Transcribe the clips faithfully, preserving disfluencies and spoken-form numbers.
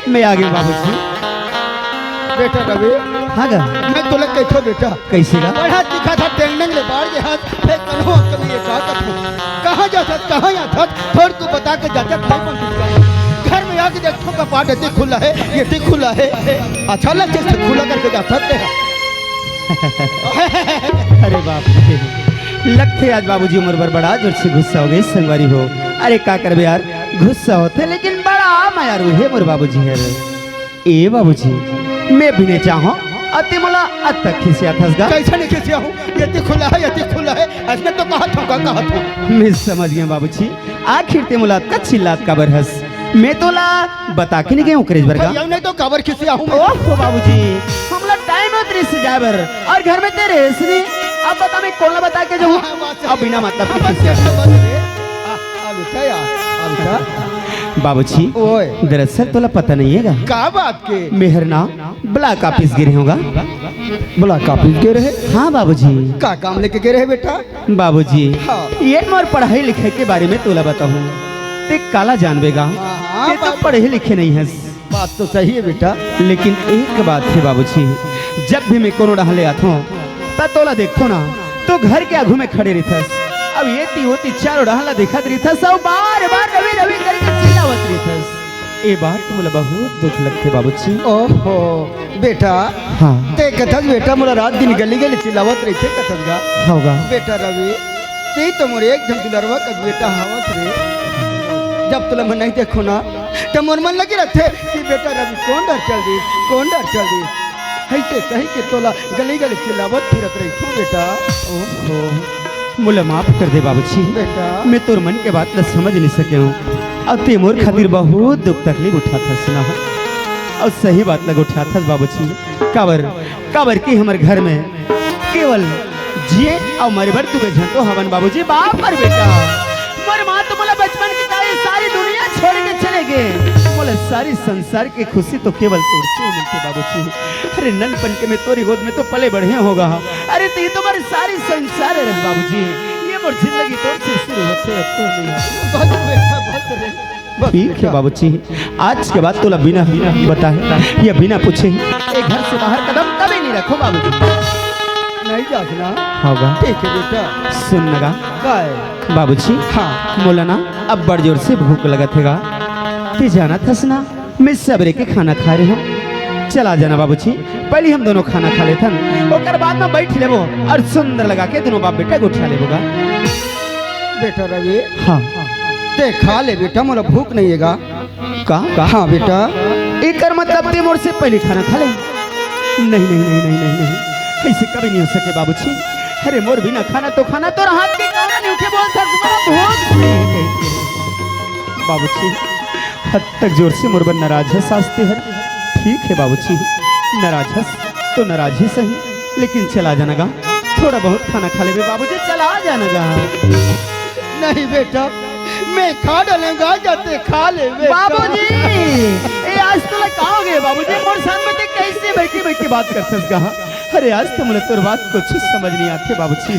मैं आ गया बाबूजी। बेटा रवि, हाँ गा। मैं तोला कहिथों बेटा। कइसे गा? पढ़ा लिखा था, टेंगनेंग ले बाढ़ के हाथ, फेर कन्हो अक्कल नइ हे, का कथों? कहाँ जाथस, कहाँ जाथस? थोड़ को बता के जाथस, नहीं बन सकता। घर में आके देखथों, कपाट एती खुला हे, एती खुला हे। अच्छा लगथे खुला करके जाथस ते। अरे बाप रे, लगथे आज बाबूजी मोर बर बड़ा जोर से गुस्सा हो गे संगवारी हो। अरे का करबे यार, गुस्सा होथे लेकिन बड़ा मयारू हे मोर बाबूजी हर। ए बाबूजी, मैं भी नइ चाहंव, अते मोला अतक खिसियाथस गा। कइसे नइ खिसियाहूँ? एती खुला हे, एती खुला हे, अइसने तो कहत हँव, का कहत हँव? मैं समझ गेंव बाबूजी, आखिर ते मोला अतका चिल्लात काबर हस? मैं तोला बता के नइ गेंव ओकरे बर गा। भैया, नहीं तो काबर खिसियाहूँ मैं? ओहो बाबूजी, हमला टाइम होत रहिस जाए बर, अउ घर में ते रहेस नहीं। अब बता मैं कोन ला बता के जाहूँ? हाँ, बात सही। अब बिना मतलब के बस खिसिया। आ, आ बेटा यार, आ बेटा। बाबूजी, ओए। दरअसल तोला पता नइ हे गा। का बात के? मेहर ना ब्लॉक ऑफिस गे रहेंव गा। ब्लॉक ऑफिस गे रहे? हाँ बाबूजी। का काम लेके गे रहे बेटा? बाबूजी, हाँ। ये मोर पढ़ाई लिखाई के बारे में तोला बताहूँ। ते काला जानबे गा? हाँ, हाँ, ते तो बाबू। पढ़े लिखे नइ हस। बात तो सही हे बेटा। लेकिन एक बात हे बाबूजी, जब भी मैं कोनो डहर ले आथों, त तोला देखथों ना, तो घर के आगू में खड़े रहिथस। अब एती ओती चारों डहर ला देखत रहिथस, अउ बार बार रवि रवि करके चिल्लावत रहिथस। ए बात तो मोला बहुत दुख लगथे बाबूजी। ओहो, बेटा, हाँ। ते कथस बेटा, मोला रात दिन गली गली चिल्लावत रहिथे कथस गा। हव गा। बेटा रवि, ते तो मोर एकदम दुलरवा कस बेटा हवस रे। जब तोला मैं नइ देखों ना, त मोर मन लगे रहिथे कि बेटा रवि कोन डहर चल दिस, कोन डहर चल दिस। अइसे कहि के तोला गली गली चिल्लावत फिरत रहिथों बेटा। ओहो। मोला माफ कर दे बाबूजी। बेटा। मैं तोर मन के बात ला समझ नइ सकेंव। अउ ते मोर खातिर बहुत दुख तकलीफ उठाथस ना। अउ सही बात ला उठाथस बाबूजी। काबर, काबर कि हमर घर में केवल जिए अउ मरे बर दुए झन तो हवन बाबूजी, बाप अउ बेटा। मोर माँ तो मोला बचपन के ताई सारी दुनिया छोड़ के चले गे। मोला सारी संसार के खुशी तो केवल तोर से मिलथे बाबूजी। अरे ननपन के मैं तोरी गोद में तो पले बढ़े हँव गा। अरे ते तो मोर सारी संसार हे रे बाबूजी। ये मोर जिंदगी तोर से शुरू होथे, अब तोर नइ हे। बस बेटा, बस रे। बस ठीक हे बेटा। बाबूजी, आज के बाद तोला बिना बताए या बिना पूछे ये घर से बाहर कदम कभी नइ रखों बाबूजी। नइ जास ना? हव गा। ठीक हे बेटा। सुन ना गा। काय? बाबूजी, हाँ। मोला ना अब्बड़ जोर से भूख लगत हे गा। ते जानत हस ना, मैं सबेरे के खाना खाए रहेंव। चला जाना बाबूजी, पहली हम दोनों खाना खा लेथन, ओकर बाद में बैठ लेबो अउ सुंदर लगा के दोनों बाप बेटा गोठिया लेबो गा। बेटा रवि, हाँ। ते खा ले बेटा, मोला भूख नइ हे गा। का? का? हाँ बेटा। एकर मतलब ते मोर से पहली खाना खा ले? नहीं, नहीं, नहीं, नहीं, नहीं, नहीं। अइसे कभी नइ हो सके बाबूजी। अरे मोर बिना खाना तो खाना तोर हाथ के कौन नइ उठे बोलथस, मोला भूख नइ हे कहिके। बाबूजी, अतक जोर से मोर बर नाराज हस आज ते हर। ठीक हे बाबूजी, नाराज हस तो नाराज ही सही, लेकिन चला जाना गा, थोड़ा बहुत खाना खा लेबे बाबूजी, चला जाना गा। नहीं बेटा, मैं खा डालेंव गा, जा ते खा ले बेटा। बाबूजी, ए आज तोला का हो गे बाबूजी? मोर सामने ते कइसे बइठ बइठ के बात करथस गा? अरे आज तो मोला तोर बात कुछु समझ नइ आथे बाबूजी।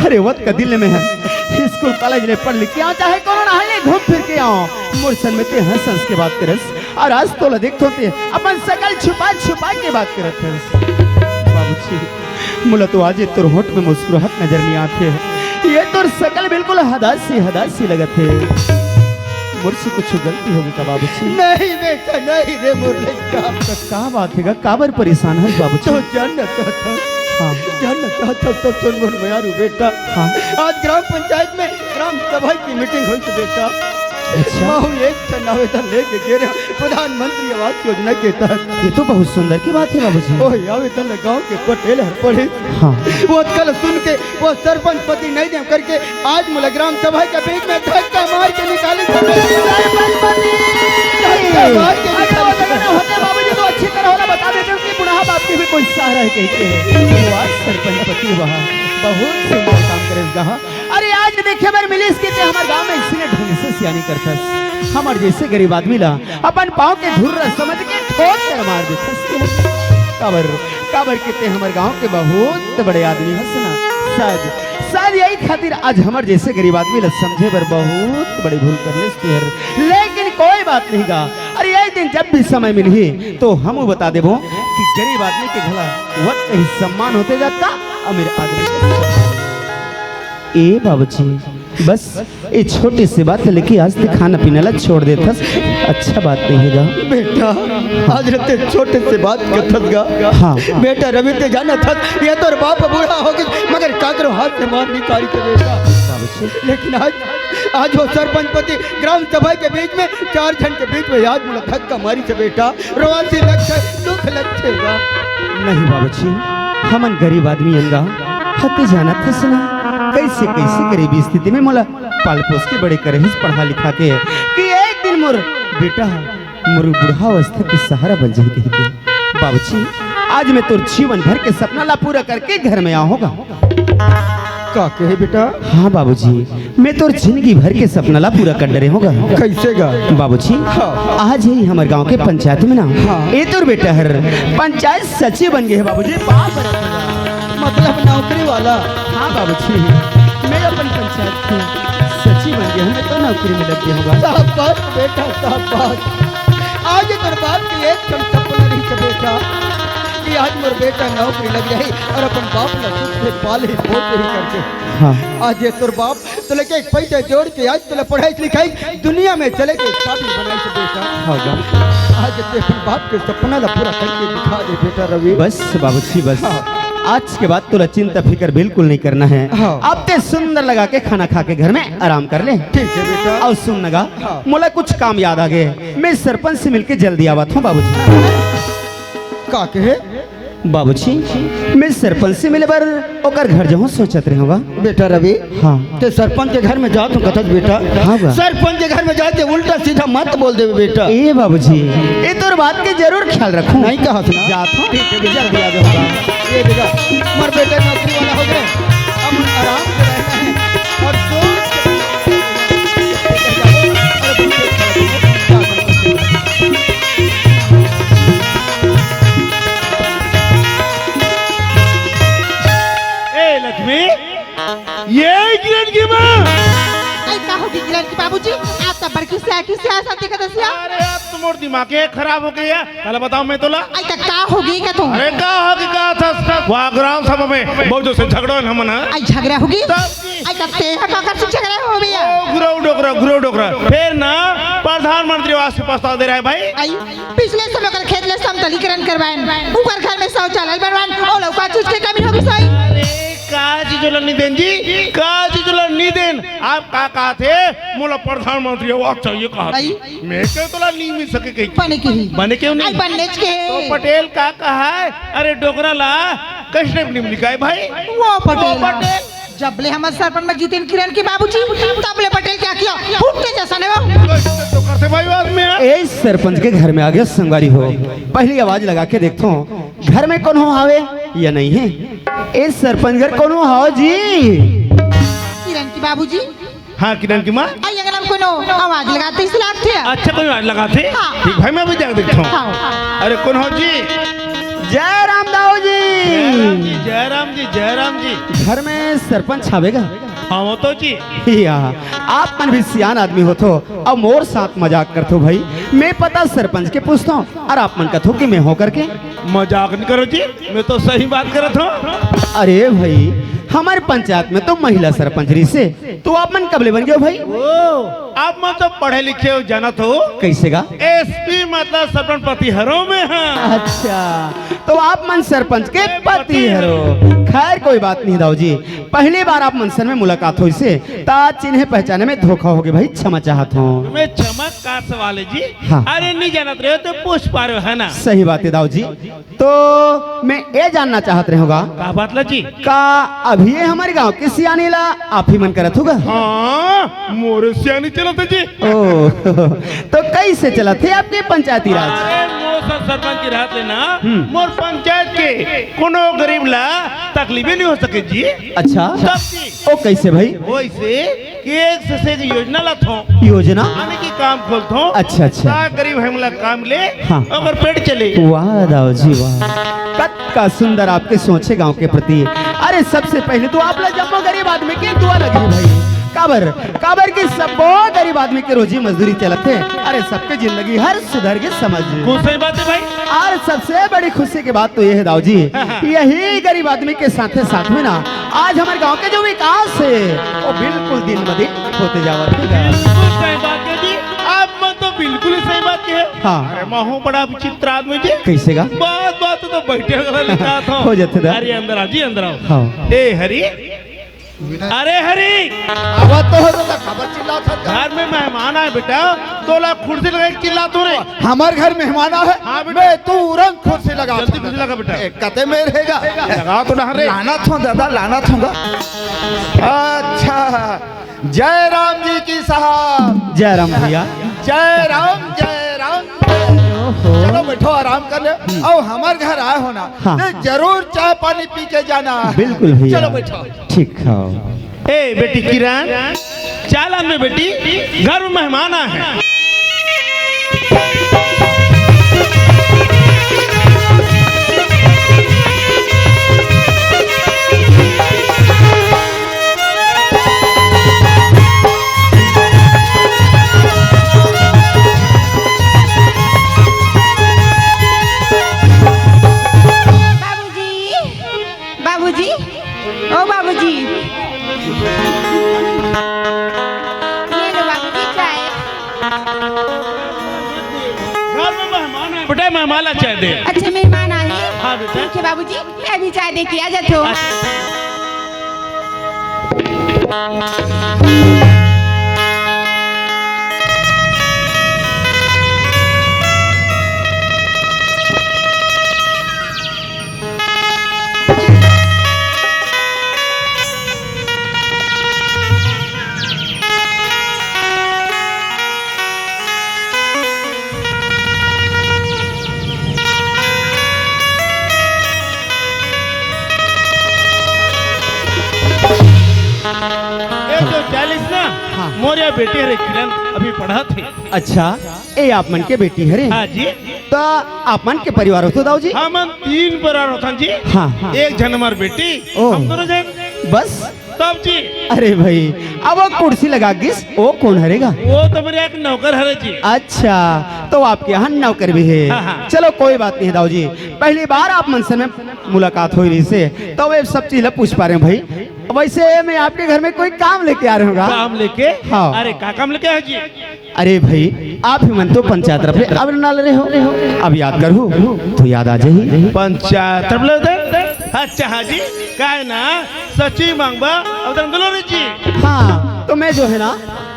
अरे वत का दिन ले मैं ह स्कूल कॉलेज ले पढ़ लिख के आंव, चाहे कोनो डहर ले घूम फिर के आंव, मोर संग में ते हंस हंस के बात करस, अउ आज तोला देखथों ते अपन सकल छुपा छुपा के बात करत हस। बाबूजी, मोला तो आज ये तोर होंठ में मुस्कुराहट नजर नइ आथे। ये तोर सकल बिल्कुल हदासी हदासी लगत हे। मोर से कुछु गलती हो गे का बाबूजी? नहीं बेटा, नहीं रे मोर लइका। त का बात हे गा, काबर परेशान हस बाबूजी? तो जानना चाहत हस? हाँ। जानना चाहत हस तो सुन मोर मयारू बेटा। हाँ। आज ग्राम पंचायत में ग्राम सभा की मीटिंग होइस बेटा। अच्छा। महूँ एक ठन आवेदन लेके गे रहेंव प्रधानमंत्री आवास योजना के तहत। ये तो बहुत सुंदर की बात हे बाबूजी। ओही आवेदन ल गांव के पटेल हर पढ़िस। हाँ। ओतका ल सुन के ओ सरपंच पति नइ देंव करके आज मोला ग्राम सभा के बीच में धक्का मार के निकालिस। सरपंच पति! धक्का मार के अरे निकालिस। वो जगह ना होते बाबूजी तो अच्छी तरह ओला बता देतेंव कि बुढ़ा बाप के भी कोई सहारा हे कहिके। वाह सरपंच पति वाह, बहुत सुंदर काम करेस गा। अरे आज देखे बर मिलिस कि ते हमर गांव में अइसने ढंग से सियानी करथस। हमर जइसे गरीब आदमी ला अपन पांव के धूर समझ के ठोकर मार देथस। काबर, काबर कि ते हमर गांव के बहुत बड़े आदमी हस ना। शायद, शायद यही खातिर आज हमर जइसे गरीब आदमी ला समझे बर बहुत बड़े भूल कर लेस ते हर। लेकिन कोई बात नहीं गा। अरे ये दिन जब भी समय मिलही तो हमू बता देबो कि गरीब आदमी के घला वक्त ही सम्मान होते जाता, अमीर आदमी के सम्मान। ए बाबूजी, बस ये छोटी सी बात लेके आज ते खाना पीना ला छोड़ देथस, अच्छा बात नहीं है गा। बेटा, आज रते छोटे से बात कथस गा। हाँ। बेटा रवि, ते जाना था, ये तोर बाप बूढ़ा हो गए, मगर काकरो हाथ से मार नहीं पारी थे बेटा। बाबूजी। लेकिन आज, आज वो सरपंच पति ग्राम सभा के बीच में, चार जन के बीच में आज मोला धक्का मारी थे बेटा। रोवासी लगथे, दुख लगथे गा। नहीं बाबूजी, हमन गरीब आदमी हन गा। हते जानत हस ना, कैसे कैसे गरीबी स्थिति में मोला पाल पोस के बड़े करे हस, पढ़ा लिखा के, कि एक दिन मोर बेटा मोर बुढ़ावस्था के सहारा बन जाही कहिके। बाबूजी, आज मैं तोर जीवन भर के सपना ला पूरा करके घर में आहोगा। का कहे बेटा? हाँ बाबूजी, मैं तोर जिंदगी भर के सपना ला पूरा कर डरे होगा। कैसे गा? बाबूजी, हाँ। आज ही हमर गांव के पंचायत में ना, हाँ। ए तोर बेटा हर पंचायत सचिव बन गए है बाबूजी। बाप रे। मतलब नौकरी वाला? हाँ बाबूजी, मैं अपन पंचायत के सचिव बन गया हूँ, मैं तो नौकरी में लग गया होगा। शाबाश बेटा, शाबाश। आज तोर बाप के एक क्षण सपना नहीं था बेटा कि आज मोर बेटा नौकरी लग जाए और अपन बाप ला सुख से पाले पोसे ही करके। हाँ। आज ये तोर बाप तो लेके एक पैसा जोड़ के आज तोला पढ़ाई लिखाई दुनिया में चले के काबिल बनाई से बेटा। हाँ गा। आज ते अपन बाप के सपना ला पूरा करके दिखा दे बेटा रवि। बस बाबूजी बस। हाँ। आज के बाद तोला चिंता फिकर बिल्कुल नहीं करना है। हाँ। अब ते सुंदर लगा के खाना खा के घर में आराम कर ले। ठीक है बेटा। और सुन ना गा, हाँ। मोला कुछ काम याद आ गए, मैं सरपंच से मिलके जल्दी आवत हूँ बाबूजी। का कहे? बाबूजी, मैं सरपंच से मिले बर ओकर घर जाहूँ सोचत रहे होगा। बेटा रवि, हाँ। ते सरपंच के घर में जात हूँ कथस बेटा। हाँ बा। सरपंच के घर में जाते उल्टा सीधा मत बोल देवे बेटा। ए बाबूजी, ए तोर बात के जरूर ख्याल रखूँ। नहीं कहा सुना। जात हूँ। ठीक है, जल्दी आ जाऊँगा। ये देखा, मोर बेटा नौकरी वाला हो गए, अब आराम से रहना है। और दो ए लक्ष्मी, ये किरण की माँ। आई का होगी किरण की बाबूजी? आप तो बड़की से आखी से आसान दिखत हसिया। अरे आप तो मोर दिमाग के खराब हो गया। पहले बताओ मैं तोला। आई तो का होगी का तू? अरे का होगी का था? वहाँ ग्राम सभा में बहुत जोर से झगड़ा होना मना। आई झगड़ा होगी? तब की? आई तो ते ह काकर से झगड़ा हो भैया? ओ, गुरु डोकरा, गुरु डोकरा। फिर ना प्रधानमंत्री आवास के प्रस्ताव दे रहा है भाई। आई पिछले साल ओकर खेत ले समतलीकरण करवाएन, ओकर घर में शौचालय बनवाएन, ओला का चीज के कमी होगी सही? अरे, का चीज ओला नहीं देन जी? का चीज ओला नहीं देन? आप का कहा थे? मोला प्रधानमंत्री आवास चाहिए कहा थे। आई? मैं कह तोला नहीं मिल सके कहीं। बने के ही। बने क्यों नहीं? आई बनने के। तो पटेल का कहा है? अरे, डोकरा ला, कृष्ण नहीं लिखा है भाई। वो पटेल। वो पटेल। जब ले हमर सरपंच में जीतेन किरण के बाबूजी, तब ले पटेल क्या किया? फुट के जैसा नहीं वो। तो करते भाई आदमी है। ए सरपंच के घर में आ गया संगवारी हो। पहली आवाज लगा के देखथो, घर में कोनो हावे या नहीं है? ए सरपंच घर कोनो हाव जी? किरण के बाबूजी। हाँ, किरण की माँ। आई अंगना में कोनो आवाज लगाते इस लागथे। अच्छा, कोई आवाज लगाथे? हाँ। ठीक भाई, मैं अभी जाके देखता हूँ। हाँ। अरे, कौन हो जी? जय राम दाऊ जी। जय राम जी, जय राम जी, जय राम जी। घर में सरपंच आवेगा? हाँ, वो तो जी। या, आप मन भी सियान आदमी हो तो, अब मोर साथ मजाक करथो भाई। मैं पता सरपंच के पूछता हूँ और आप मन कथो कि मैं हो करके। मजाक नहीं करो जी, मैं तो सही बात करत हूँ। अरे भाई, हमारे पंचायत में तो महिला सरपंच रही से, तो आप मन कब ले बन गए हो भाई? ओ, आप मन तो पढ़े लिखे हो, जानत हो। कैसे गा? एसपी मतलब सरपंच पति हरो में है। अच्छा, तो आप मन सरपंच के पति हरो। खैर, कोई बात नहीं दाऊ जी, पहली बार आप मन से में मुलाकात होइसे, ता चिन्हे पहचाने में धोखा होगे भाई, क्षमा चाहत हूँ। मैं क्षमा का सवाल है जी? हाँ। अरे नहीं जानत रहे हो तो पूछ पा रहे हो, है ना? सही बात है दाऊ जी। तो मैं ये जानना चाहत रहे होगा का बात ला जी? का अभी ये हमारे गांव के सियानी ला आप ही मन करत होगा? हाँ, मोर सियानी चलत है जी। ओ, तो कैसे चलत है आपके पंचायती राज? अरे मोर सर सरपंच की रात लेना, हम्म। मोर पंचायत के कोनो गरीब ला तकलीफ ही नहीं हो सके जी। अच्छा, तब जी। ओ कैसे भाई? वैसे कि एक से एक योजना लाथो। योजना? आने की काम खोलथो। अच्छा, अच्छा। ता गरीब हमला काम ले, हाँ। अगर पेट चले। वाह दाऊ जी वाह, कत का सुंदर आपके सोचे गांव के प्रति। अरे सबसे पहले तो आप ला जम्मो गरीब आदमी के दुआ लगी भाई। काबर, काबर कि सब्बो गरीब आदमी के रोजी मजदूरी चलत हे। अरे, सबके जिंदगी हर सुधर के समझ। बहुत सही बात है भाई। और सबसे बड़ी खुशी की बात तो ये है दाऊ जी, यही गरीब आदमी के साथे साथ में ना आज हमारे गांव के जो विकास है वो बिल्कुल दिन ब दिन होते जावत हे। बिल्कुल सही बात है जी, आप मन तो बिल्कुल ही सही बात कहे। हाँ। अरे महू बड़ा विचित्र आदमी जी। कैसे गा? बात बात तो बैठे वाला लिखा था। हो जाते दा। अरे अंदर आओ जी, अंदर आओ। हाँ। ए हरी, अरे हरी, आवाज तो हो तो काबर चिल्लात हस? घर में मेहमान आए बेटा, तोला कुर्सी लगा के चिल्लात हूँ रे। हमर घर मेहमान आए, हाँ बेटा। मैं तुरंत कुर्सी लगा जल्दी दूँ। कुर्सी लगा बेटा। ए, कते में रहेगा? लगा तो ना रे। लाना था दादा, लाना था। अच्छा, जय राम जी की साहब। जय राम भैया। जय राम, जय राम। ओहो। चलो बैठो, आराम कर ले। आओ, हमर घर आए हो ना, हाँ, तो हाँ। जरूर चाय पानी पी के जाना। बिल्कुल भैया। चलो बैठो। ठीक है। ए बेटी किरण, चालन में बेटी, घर में मेहमान आए हैं। बाबूजी, बाबूजी, ओ बाबूजी, ये लो बाबूजी चाय। घर में मेहमान आए बेटा, मेहमान ला चाय दे। अच्छा, मेहमान आए हैं? हाँ बेटा। ठीक है बाबूजी, मैं अभी चाय दे के आ जाती हूँ। अच्छा। ये जो चालीस ना, हाँ। मोर या बेटी हरे किरण अभी पढ़त हे। अच्छा, ए आप मन के बेटी हरे? हाँ जी। तो आप मन के परिवार होथो दाऊ जी? हमन तीन परिवार होथन जी। हाँ, हाँ। एक झन हमर बेटी, ओ। हम दोनों झन। बस? तब जी। अरे भाई, अब वो कुर्सी लगा गिस, वो कौन हरेगा? वो तो मेरे एक नौकर हरे जी। अच्छा, तो आपके यहाँ नौकर भी है। हाँ, हाँ। चलो कोई बात नहीं दाऊ जी, पहली बार आप मन से में मुलाकात हो रही से, तो वे सब चीज ला पूछ पा रहे हैं भाई। वैसे मैं आपके घर में कोई काम लेके आ रहे हूँ। काम लेके? हाँ। अरे का काम लेके आए जी? अरे भाई, आप ही मन तो पंचायत तरफ ले अब ना ले रहे हो, अब याद करहू तो याद आ जाही। पंचायत तरफ ले उधर? अच्छा हाँ जी, काहे ना सची मांगबा अब तक दुलारी जी। हाँ, तो मैं जो है ना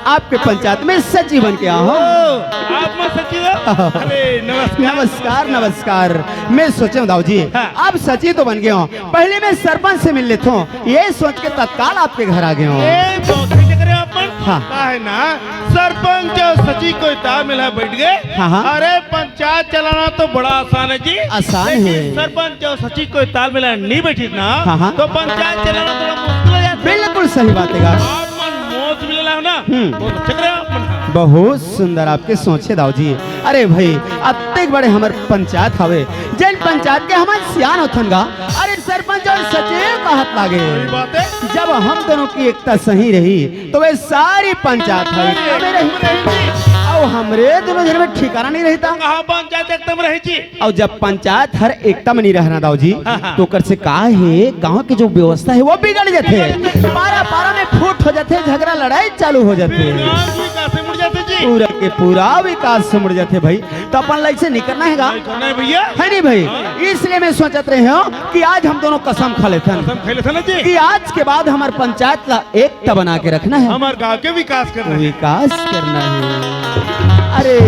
आपके पंचायत में सची बन के आया हूँ। ओ, आप मन सची हो? अरे नमस्कार। नमस्कार, नमस्कार। मैं सोचे हूँ दाऊ जी, हाँ। आप सची तो बन गए हो, पहले मैं सरपंच से मिल लेता हूँ, ये सोच के तत्काल आपके घर आ गए हो। ए, बहुत सही चक्कर है आप मन। हाँ। का है ना, सरपंच और सची कोई तालमेल है बैठ गए। हाँ, हाँ। अरे पंचायत चलाना तो बड़ा आसान है जी। आसान लेकिन है। सरपंच और सची कोई तालमेल नहीं बैठी ना, हाँ, हाँ। तो पंचायत चलाना थोड़ा मुश्किल हो जाता है। बिल्कुल सही बात है। आप मन मौज मिलेला हो ना, हम्म। बहुत अच्छा करे आप मन। बहुत सुंदर आपके सोच हे दाऊ जी। अरे भाई, अतेक बड़े हमर पंचायत हवे, जेन पंचायत के हमन सियान होथन गा। अरे सरपंच और सचिव कहत लागे। सही बात है। जब हम दोनों की एकता सही रही, तो वे सारी पंचायत हवे, हमें रही। अउ हमरे दोनों झन में ठिकाना नहीं रहता। कहाँ पंचायत एकता में रही जी? अउ जब पंचायत हर एकता में नहीं रहना दाऊ जी, हाँ, हाँ। तो ओकर से का हे, गांव के जो व्यवस्था हे, वो बिगड़ जाथे। पारा पारा में फूट हो जाथे, झगड़ा लड़ाई चालू हो जाथे। बिगड़ विकास से मुड़ जाथे जी। पूरा के पूरा विकास से मुड़ जाथे भाई। तो अपन ला ऐसे नहीं करना हे गा। नहीं करना है भैया। है नहीं भाई? हाँ। इसलिए मैं सोचत रहे हूँ कि आज हम दोनों कसम खा लेथन। कसम खा लेथन ना जी। कि आज के बाद हमर पंचायत ला एकता बना के रखना हे। हमर गांव के विकास करना हे। विकास करना हे। अरे,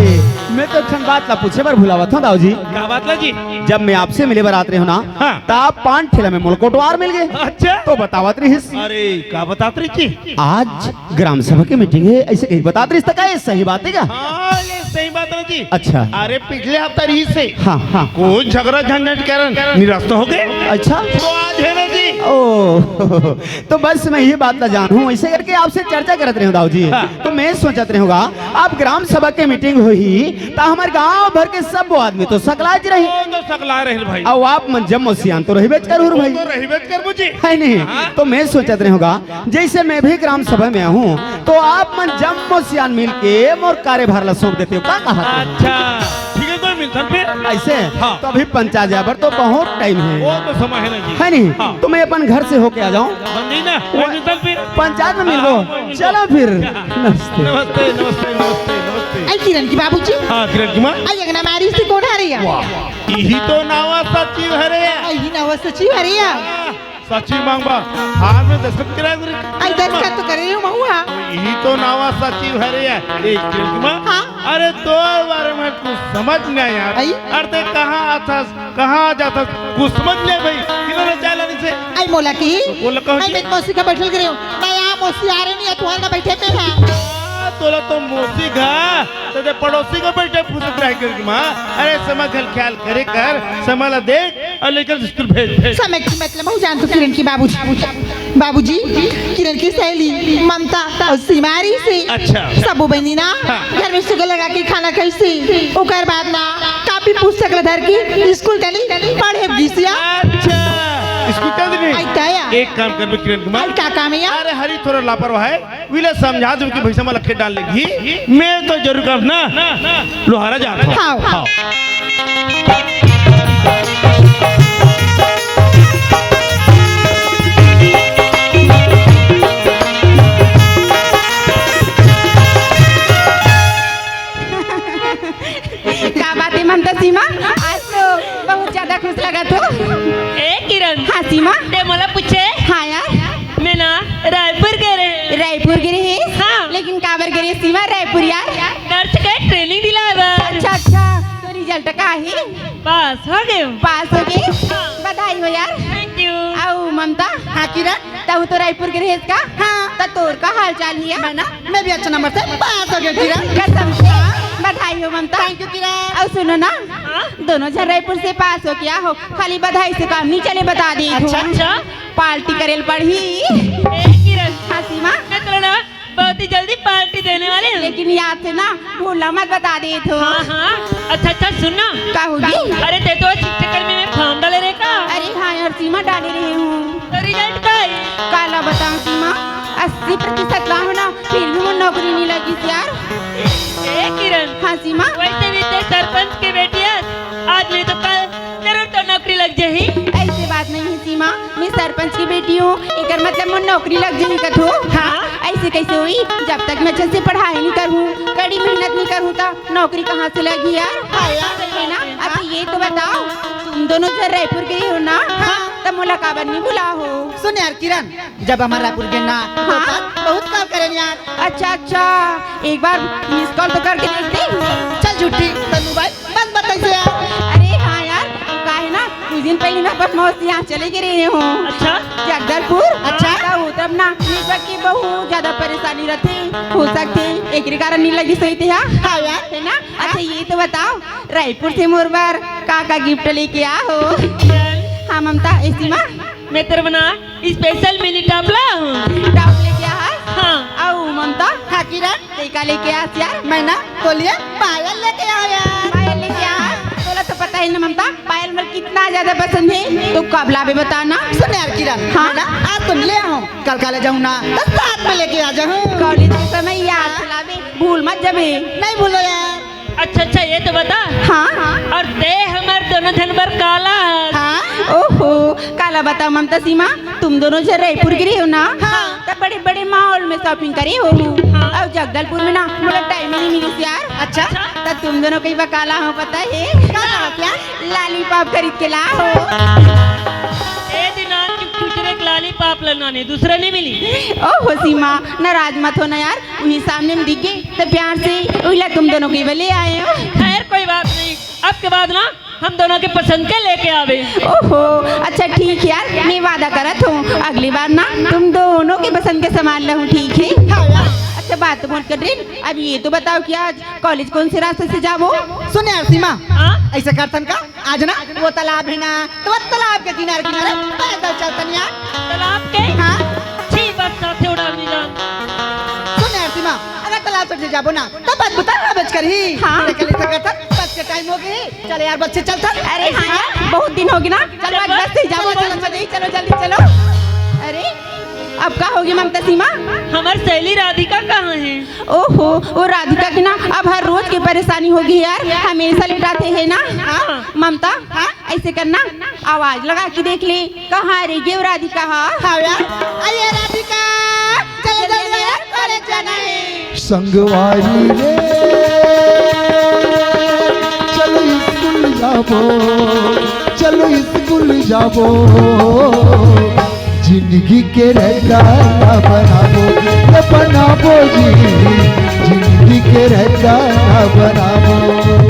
मैं तो एक ठन बात ला पूछे बर भुलावत हूँ दाऊ जी। का बात ला जी? जब मैं आपसे मिले बर आत रहे हूँ ना, हाँ। त आप पान ठेला में मोला कोटवार मिल गए। अच्छा। तो बतावत रहिस। अरे, का बतात रहिस जी? आज ग्राम सभा के मीटिंग हे, ऐसे कहीं बतात रहिस त का ये सही बात हे का? हाँ, ये सही बात हे जी। अच्छा। अरे, पिछले हफ्ता रहिस हे। हाँ, हाँ। कुछ झगड़ा झंझट कारण निरस्त हो गए। अच्छा। तो आज हे ना जी, ओ, तो बस मैं ये बात ला जानहूँ, ऐसे करके आपसे चर्चा करत रहे हूँ दाऊ जी। हाँ। तो मैं सोचत रहे हूँ गा, अब ग्राम सभा के मीटिंग होही, त हमर गांव भर के सब आदमी तो सकलाच रही। ओ, तो सकला रहे भाई। अउ आप मन जम्मो सियान तो रहिबेच करहू भाई। तो रहिबेच करबो जी। है नहीं? हाँ। तो मैं सोचत रहे हूँ गा, जैसे मैं भी ग्राम सभा में आहूँ, तो आप मन जम्मो सियान मिल के मोर कार्यभार ला सौंप देते हो, का कहा? अच्छा, ठीक है, कोई मिलथन फिर। ऐसे? हाँ। तो अभी पंचायत जाए बर तो बहुत टाइम है। वो तो समय है ना जी। है नहीं? हाँ। तो मैं अपन घर से होके आ जाऊँ। बन गई ना, वो कोई मिलथन फिर। पंचायत में मिलबो। हाँ, कोई मिलथन। चलो फिर। नमस्ते। नमस्ते, नमस्ते, नमस्ते, नमस्ते। आई किरण की बाबूजी। हाँ, किरण की माँ। आई अंगना मारी से कौन आ रही है? वाह, इही तो नावा सचिव हरे। आई ही नावा सचिव हरे। हाँ। सचिव मांगबा, हाथ में दस्तखत करा गुरु। आई दस्तखत तो करे रहे हो महुआ। यही तो नावा सचिव हरे है। ए, किरण की माँ। हाँ। अरे, तोर बारे में कुछ समझ नहीं आया। आई? अरे, ते कहाँ आथस, कहाँ जाथस, कुछ समझ नहीं भाई। किधर चाला नहीं से? आई मोला की? बोला कहो आई जी। मैं मौसी का बैठल करे हूँ। मैं यहाँ मौसी आ रही नहीं है, तुम्हारा बैठे पे है। आ, तोला तो मौसी का, तो ते पड़ोसी का बैठे फुसक रहा है किरण की माँ। अरे, समझ ख्याल करे कर, समझ ला देख। अउ लेकर स्कूल भेज, भेज। समय की मतलब हूँ जान तो किरण की बाबूजी, बाबूजी, किरण की सहेली ममता अउ सीमा आ रही से। अच्छा। सबो बहिनी ना हाँ। घर में सुगर लगा के खाना खाइसे। ओकर बाद ना कापी पुस्तक ला धर के स्कूल चली पढ़े गिसिया। अच्छा, स्कूल चली नहीं? आई का या? एक काम करबे किरण कुमार। आई का काम है या? अरे हरी थोड़ा लापरवाह है। विला समझा दूं कि भैसा मला खेत डाल लेगी। मैं तो जरूर करना लोहारा जात हूँ। हाँ। हाँ। का बात है ममता सीमा, आज तो बहुत ज्यादा खुश लगा तू। ए किरण। हाँ सीमा। ते मोला पूछे? हाँ यार। मैं ना रायपुर गे रहे। रायपुर गे रहे? हाँ। लेकिन काबर गे रहे सीमा रायपुर यार? नर्स के ट्रेनिंग दिलाए बर। अच्छा, अच्छा। तो रिजल्ट का है? पास हो गए। पास हो गए? हाँ। बधाई हो यार। Thank you। अउ ममता? हाँ किरण। तू तो रायपुर गे रहे का? हाँ। तो तोर का हाल चाल है? मैं ना, मैं भी अच्छा नंबर से पास हो गया किरण। कसम से। बधाई हो ममता। Thank you किरण। अउ सुनो ना, हाँ? दोनों झन रायपुर से पास हो गया हो, खाली बधाई से काम नहीं चले, बता दी। अच्छा, अच्छा। पार्टी करेल पड़ही। ए किरण। हाँ सीमा। मैं तोला बहुत ही जल्दी पार्टी देने वाले हूँ। लेकिन याद से ना भूला मत, बता दे तो। हाँ, हाँ। अच्छा, अच्छा, सुन ना। का होगी? अरे, ते तो इस चक्कर में मैं फॉर्म डाले रहे का? अरे हाँ यार सीमा, डाले रहे हूँ। तो रिजल्ट का है? काला बताऊँ सीमा, अस्सी प्रतिशत ला हो ना, फिर भी वो नौकरी नहीं लगी यार। ए किरण। हाँ सीमा। वैसे भी ते सरपंच के बेटी है, आज नहीं तो कल जरूर तो नौकरी लग जाही। ऐसे बात नहीं है सीमा, मैं सरपंच की बेटी हूँ, एकर मतलब मोर नौकरी लग जाही कथो। हाँ। ऐसे कैसे हुई? जब तक मैं अच्छे से पढ़ाई नहीं करूँ, कड़ी मेहनत नहीं करूँ तो नौकरी कहाँ से लगी यार? हाँ यार। है ना? अच्छा ये तो बताओ, तुम दोनों जब रायपुर गई हो ना, हाँ। तब मोला काबर नहीं बुला हो? सुन यार किरण, जब हमारा रायपुर गे ना, तो हाँ। बात बहुत काम करेन यार। अच्छा, अच्छा, एक बार मिस कॉल तो करके देखते। चल झूठी, तन्नू भाई, बंद बताइए यार। अरे हाँ यार, का है ना, कुछ दिन पहले मैं अपन मौसी यहाँ चले गए रहे हूँ। अच्छा। जगदलपुर। अच्छा। तो उधर ना नेटवर्क की बहुत ज्यादा परेशानी रहती, हो सकती एकरे कारण नहीं लगी सही थे, हाँ? हाँ यार। है ना? अच्छा, ये तो बताओ, रायपुर से मोर बर का का गिफ्ट लेके आ हो? हाँ ममता, ऐसी माँ। मैं तेरे बना स्पेशल मिनी टॉप ला हूँ। टॉप लेके आ है? हाँ। अउ ममता? हाँ किरण। ते का लेके आस यार? मैं ना तोलिया पायल लेके आया यार। पायल लेके आ? तोला तो पता ही ना ममता, पायल मोर कितना ज्यादा पसंद है। तो कब लाबे बता ना। सुन यार किरण, हाँ? मैं ना आज तो ले आऊँ, कल का ले जाऊँ ना, तो साथ में लेके आ जाऊँ। कॉलेज के समय याद दिलाबे, भूल मत जाबे। नहीं भूलो यार। अच्छा, अच्छा, ये तो बता। हाँ? और ते हमर दोनों झन बर काला हस? हाँ? ओहो, काला बता ममता सीमा, तुम दोनों झन रायपुर गे रहे हो ना? हाँ। तब बड़े-बड़े मॉल में शॉपिंग करे हो। हाँ। अउ जगदलपुर में ना, मोला टाइम ही नहीं मिलिस यार। अच्छा? तब तुम दोनों कई बर काला हो पता है? काला हो क्या? लॉलीपॉप खरीद के ला हो। ए दिना चुप चुप रे, लॉलीपॉप ला नाने, दूसरा नहीं मिली। ओहो सीमा, नाराज मत हो ना यार, उही सामने में दिख गए, तो प्यार से उही ला तुम दोनों के लिए ले आए हो। खैर, कोई बात नहीं, अब के बाद ना हम दोनों के पसंद के लेके आवे। ओहो, अच्छा ठीक है यार, मैं वादा करत हूँ, अगली बार ना तुम दोनों के पसंद के सामान लाऊँ, ठीक है? हाँ यार। अच्छा, बात तो बहुत कर रही, अब ये तो बताओ कि आज कॉलेज कौन से रास्ते से जाबो? सुन यार सीमा, हाँ? ऐसे करथन का? आज ना वो तालाब है ना, तो वो तालाब के किनारे किनारे पैदल चलथन यार। तालाब के? हाँ। छी, बस साथे उड़ा मिलन। सुन यार सीमा, अगर तालाब तट से जाबो ना, तो बस बुता ना बच करही। हाँ। लेकिन ऐसे करथन, बस के टाइम हो गई। चल यार, बस से चलथन। अरे हाँ यार, बहुत दिन हो गए ना। चलो आज बस से ही जाबो, चलो चलो, चलो जल्दी चलो। अरे अब का होगी ममता सीमा? हमर सहेली राधिका कहाँ है? ओहो, वो राधिका के ना अब हर रोज के परेशानी होगी यार, हमेशा लेटाथे है ना। हाँ। ममता, ऐसे करना, आवाज लगा के देख ले, कहाँ रह गई वो राधिका? हाँ। हाँ यार, अरे राधिका, चलो जल्दी यार, कॉलेज जाना है। संगवारी रे, चलो स्कूल जाबो, चलो स्कूल जाबो। जिंदगी के रद्दा बनाबो, ये बनाबो जी, जिंदगी के रद्दा बनाबो।